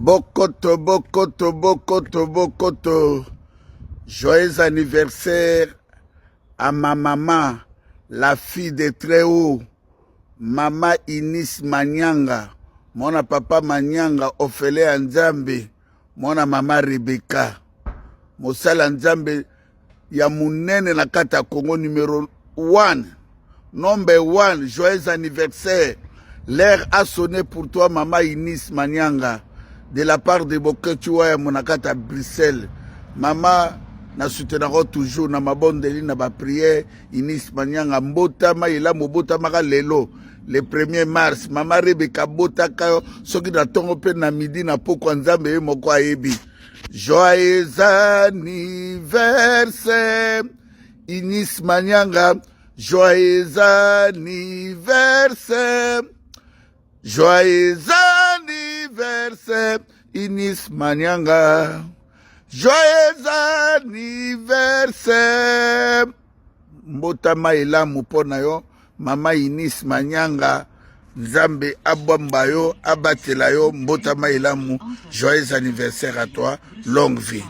Bokoto, bokoto, bokoto, bokoto. Joyeux anniversaire à ma maman, la fille de Très-Haut, Mama Inis Manyanga, mwana papa Manyanga, ofele ya Nzambe, mwana mama Rebecca. Mosala Nzambe ya munene na kati ya Congo numero 1 number 1. Joyeux anniversaire, l'heure a sonné pour toi, mama Inis Manyanga, de la part de Boketshu Wayambo na kati ya Bruxelles. Mama, na soutenaka toujours na mabondeli, na baprière. Inis Manyanga, mbotama elamu, obotamaka lelo le 1er mars. Mama Rebeka abotaka yo soki na ntongo mpe na midi na pokwa, Nzambe ye moko ayebi. Joyeux anniversaire, Inis Manyanga. Joyeux anniversaire. Joyeux anniversaire, Inis Manyanga. Joyeux anniversaire. Mbotama elamu mpo na yo, mama Inis Manyanga. Nzambe abwamba yo, abatela yo. Mbotama elamu. Joyeux anniversaire à toi. Longue vie.